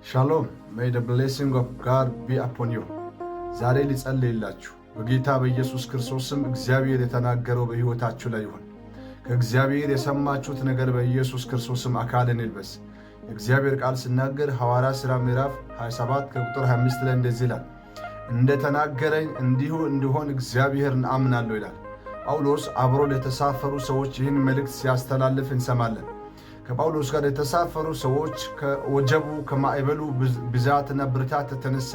ሻሎም, may the blessing of God be upon you። ዛሬ ልጸልይላችሁ። በጌታ በኢየሱስ ክርስቶስ ስም እግዚአብሔር የተናገረው በሕይወታችሁ ላይ ይሁን። ከእግዚአብሔር የሰማችሁት ነገር በኢየሱስ ክርስቶስ ስም አካልን ይልበስ። የእግዚአብሔር ቃል ሲናገር ሐዋርያ ሥራ ምዕራፍ 27 ከቁጥር 25 ላይ እንደዚህ ይላል፣ እንደ ተናገረኝ እንዲሁ እንዲሆን እግዚአብሔርን አምናለሁ ይላል። ጳውሎስ አብሮ ለተሳፈሩ ሰዎች ይህን መልእክት ሲያስተላልፍ እንሰማለን። ከጳውሎስ ጋር የተሳፈሩ ሰዎች ከወጀቡ ከማዕበሉ ብዛትና ብርታት የተነሳ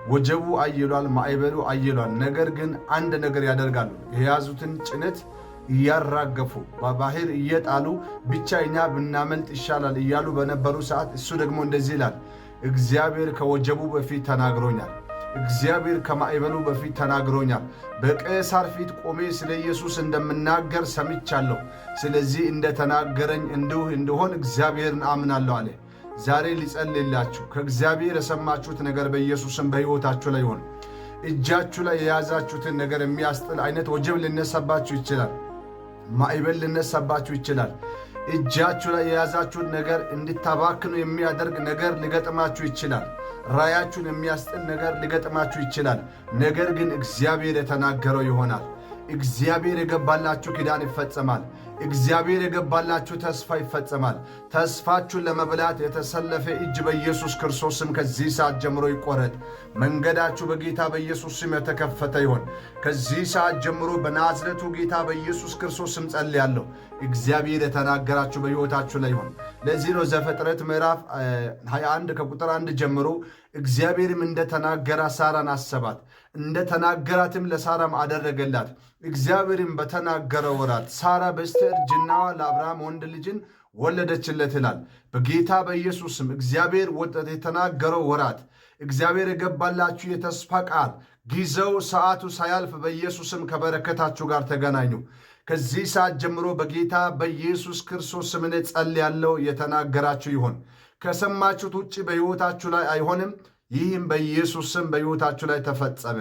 ወጀቡ አይሏል፣ ማዕበሉ አይሏል። ነገር ግን አንድ ነገር ያደርጋሉ። የያዙትን ጭነት እያራገፉ በባህር እየጣሉ ብቻ እኛ ብናመልጥ ይሻላል እያሉ በነበሩ ሰዓት እሱ ደግሞ እንደዚህ ይላል፣ እግዚአብሔር ከወጀቡ በፊት ተናግሮኛል። እግዚአብሔር ከማዕበሉ በፊት ተናግሮኛል። በቄሳር ፊት ቆሜ ስለ ኢየሱስ እንደምናገር ሰምቻለሁ። ስለዚህ እንደተናገረኝ እንዲሁ እንዲሆን እግዚአብሔርን አምናለሁ አለ። ዛሬ ልጸልይላችሁ። ከእግዚአብሔር የሰማችሁት ነገር በኢየሱስ ስም በሕይወታችሁ ላይ ይሁን። እጃችሁ ላይ የያዛችሁትን ነገር የሚያስጥል አይነት ወጀብ ሊነሳባችሁ ይችላል። ማዕበል ሊነሳባችሁ ይችላል። እጃችሁ ላይ የያዛችሁን ነገር እንድታባክኑ የሚያደርግ ነገር ሊገጥማችሁ ይችላል። ራእያችሁን የሚያስጥል ነገር ሊገጥማችሁ ይችላል። ነገር ግን እግዚአብሔር የተናገረው ይሆናል። እግዚአብሔር የገባላችሁ ኪዳን ይፈጸማል። እግዚአብሔር የገባላችሁ ተስፋ ይፈጸማል። ተስፋችሁን ለመብላት የተሰለፈ እጅ በኢየሱስ ክርስቶስ ስም ከዚህ ሰዓት ጀምሮ ይቆረጥ። መንገዳችሁ በጌታ በኢየሱስ ስም የተከፈተ ይሁን። ከዚህ ሰዓት ጀምሮ በናዝረቱ ጌታ በኢየሱስ ክርስቶስ ስም ጸልያለሁ። እግዚአብሔር የተናገራችሁ በሕይወታችሁ ላይ ይሁን። ለዚህ ነው ዘፍጥረት ምዕራፍ 21 ከቁጥር 1 ጀምሮ እግዚአብሔርም እንደተናገራት ሳራን አሰባት፣ እንደተናገራትም ለሳራም አደረገላት። እግዚአብሔርም በተናገረው ወራት ሳራ በስተእርጅናዋ ለአብርሃም ወንድ ልጅን ወለደችለት ይላል። በጌታ በኢየሱስ ስም እግዚአብሔር የተናገረው ወራት፣ እግዚአብሔር የገባላችሁ የተስፋ ቃል ጊዜው ሰዓቱ ሳያልፍ በኢየሱስ ስም ከበረከታችሁ ጋር ተገናኙ። ከዚህ ሰዓት ጀምሮ በጌታ በኢየሱስ ክርስቶስ ስም እኔ ጸልያለሁ፣ የተናገራችሁ ይሁን። ከሰማችሁት ውጭ በሕይወታችሁ ላይ አይሆንም። ይህም በኢየሱስ ስም በሕይወታችሁ ላይ ተፈጸመ።